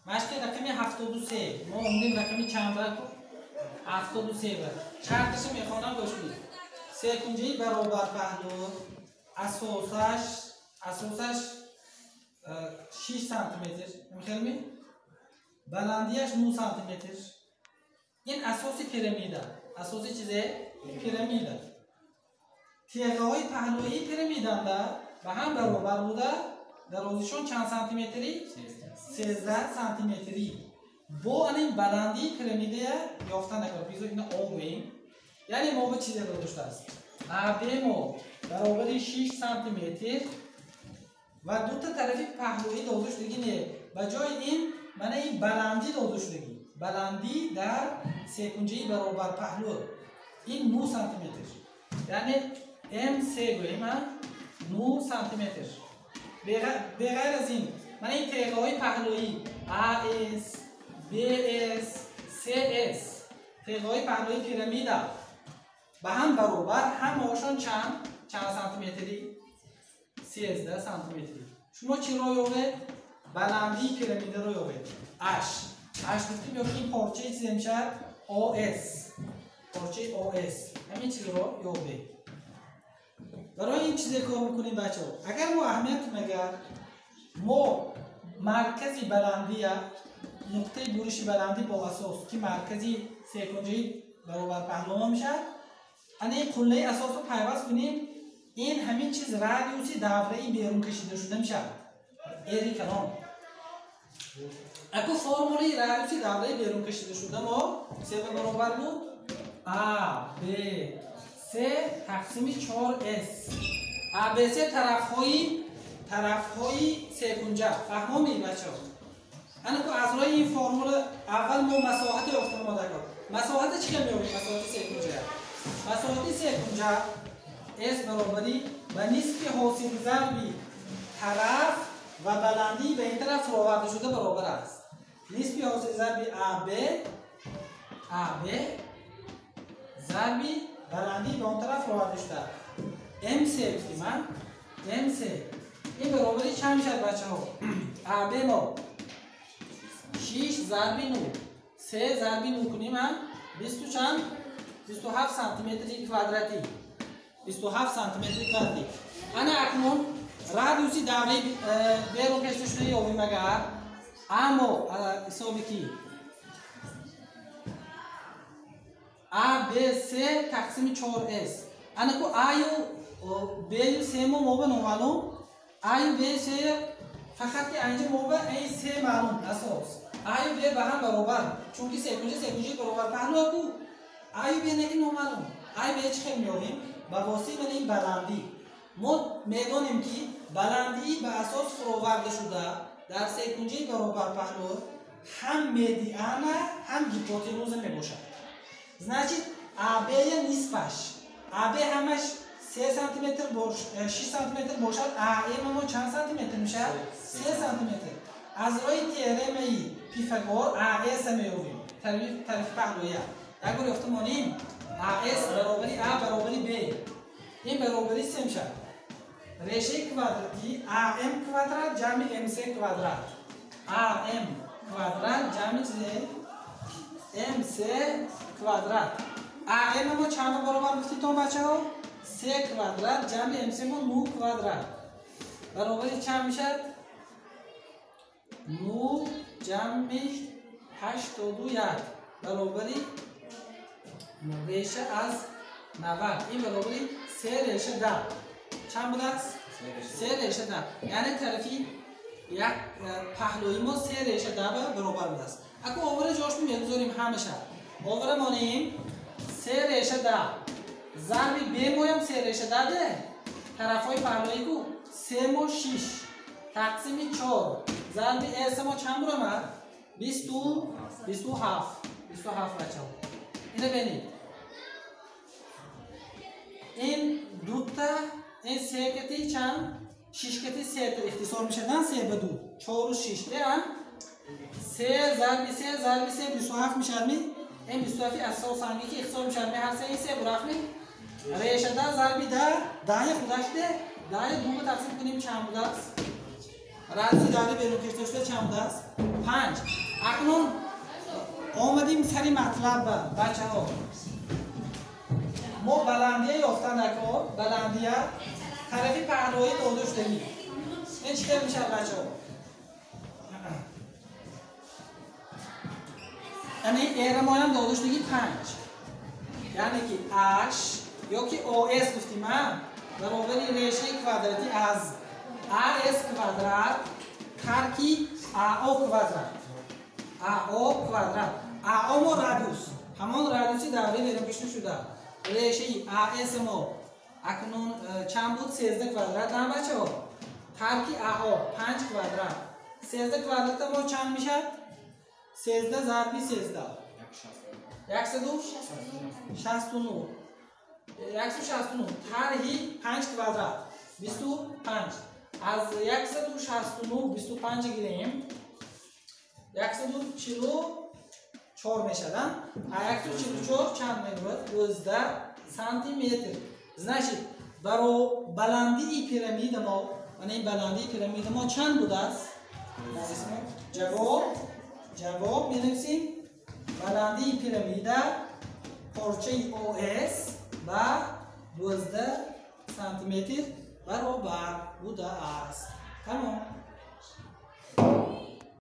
Машқи рақами 73. Мо омадем рақами чанд ба? 73 ба. Шарташро мехонам, гӯш кунед. Секунҷаи баробар паҳлу асосаш 6 сантиметр. Мехелми? Баландияш 9 сантиметр. Ин асоси пирамида. Асоси чизе? Пирамида. Теғаҳои паҳлӯии пирамиданда ба ҳам баробар буда, дарозишон чанд сантиметри? 13 сантиметри. Бо анин баландии пирамидая ёфта накард. Бизо ина О гӯем. Яъне мо ба чизе доштааст? АБ мо баробари 6 сантиметр ва дута тарафи паҳлӯӣ дода шудагӣ не. Ба ҷои ин мана ин баландӣ дода шудагӣ. Баландӣ дар секунҷаи баробар паҳлӯ. Ин 9 сантиметр. Яъне МС гӯем, 9 сантиметр. Беғайр аз ин, мана ин теғаҳои паҳлӯӣ АС, БС, СС, теғаҳои паҳлӯии пирамида ба ҳам баробар, ҳамаошон чанд сантиметри? 13 сантиметри. Шумо чиро ёбед? Баландии пирамидаро ёбед. H. H гуфтем ё ки ин порчаи чизе мешавад? ОС. Порчаи ОС. Ҳамин чизро ёбед. Барои ин чизе кор мекунем, бачаҳо. Агар мо аҳамият магар мо маркази баландия, нуқтаи буриши баландӣ бо асос, ки маркази секунҷаи баробар паҳлӯ мешавад, ана ин қуллаи асосро пайваст кунем, ин ҳамин чиз радиуси давраи берун кашида шуда мешавад. Эри калон. Аку формулаи радиуси давраи берун кашида шуда мо се ба баробар буд А, Б, С тақсими 4С. А, Б, С тарафҳои секунҷа. Фаҳмомед, бачаҳо? Анаку аз роҳи ин формула аввал мо масоҳати ёфта омода кор. Масоҳата чӣ хел меёбем? Масоҳати секунҷа. Масоҳати секунҷа S баробари ба нисфи ҳосили зарби тараф ва баландии ба ин тараф фуроварда шуда баробар аст. Нисфи ҳосили зарби АБ, АБ зарби баландии ба он тараф фуроварда шуда. МС гуфтем, а? МС. Ин баробари чанд мешавад, бачаҳо? АБ мо 6 зарби 9. 3 зарби 9 кунем, а? 20 чанд? 27 сантиметри квадратӣ. 27 сантиметри квадратӣ. Ана акнун радиуси давраи берун кашида шуда ёбем агар, аммо ҳисоби ки А, Б, С тақсими 4С. Анаку А-ю Б-ю С мо ба номаълум. А-ю Б, С фақат ки анҷа мо ба А, С маълум асос. А-ю Б ба ҳам баробар, чунки секунҷа секунҷаи баробар паҳлӯ аку. А-ю Б неки номаълум. А-ю Б чӣ хел меёбем? Ба воситаи мана ин баландӣ. Мо медонем ки баландии ба асос фуроварда шуда дар секунҷаи баробар паҳлӯ ҳам медиана, ҳам гипотенуза мебошад. Значит, АБ-я нисфаш. АБ ҳамаш 3 сантиметр бош, 6 сантиметр бошад, АМ мо чанд сантиметр мешавад? 3 сантиметр. Аз роҳи теоремаи Пифагор АС меёбем. Тарафи паҳлӯя. Як бор ёфта монем. АС баробари А баробари Б. Ин баробари се мешавад. Решаи квадратӣ АМ квадрат ҷамъи МС квадрат. АМ квадрат ҷамъи чизе? МС квадрат. АМ мо чанд баробар гуфтитон, бачаҳо? 3 квадрат ҷамъи МС мо 9 квадрат. Баробари чанд мешавад? 9 ҷамъи 81 баробари реша аз 90. Ин баробари 3 реша 10. Чанд будааст? 3 реша 10. Яъне тарафи як паҳлӯи мо 3 реша 10 баробар будааст. Аку овара ҷошми мегузорем ҳамаша. Овара монем 3 реша 10. Зарби Б моям 3 реша 10 де. Тарафҳои паҳлӯи ку 3 мо 6 тақсими 4 зарби С мо чанд буромад? 27. 27 бачаҳо. Ина бинед. Ин дута, ин се кати чанд? 6 кати 3 та ихтисор мешаванд, 3 ба 2. 4 6 де, а? 3 зарби 3 зарби 3 27 мешавад ми? Ин 27 асосанги ки ихтисор мешавад ми? Ҳар се ин 3 бурафт ми? Реша 10 зарби 10, 10 худаш де, 10 ду тақсим кунем чанд будааст? Радиуси давраи берун кашида шуда чанд будааст? 5. Омадим сари матлаб, бачаҳо. Мо баландия ёфта накор, баландия тарафи паҳлӯӣ дода шудагӣ. Ин чӣ хел мешавад, бачаҳо? Яъне эрамоям дода шудагӣ 5. Яъне ки H ё ки ОС гуфтим, баробари решаи квадрати аз АС квадрат тарки АО квадрат. АО квадрат. АО мо радиус. Ҳамон радиуси давраи берункашида шуда. Решаи АС мо акнун чанд буд? 13 квадрат, на, бачаҳо? Тарки АО 5 квадрат. 13 квадрат мо чанд мешавад? 13 зарби 13. 169. 169 тарҳи 5 квадрат 25. Аз 169 25 гирем, 144 мешавад. А 144 чанд мебурад? 12 сантиметр. Значит, баро баландии пирамида мо, мана ин баландии пирамида мо чанд будааст? Ҷавоб менависем: баландии пирамида порчаи ОС ба 12 сантиметр баробар будааст. Тамом.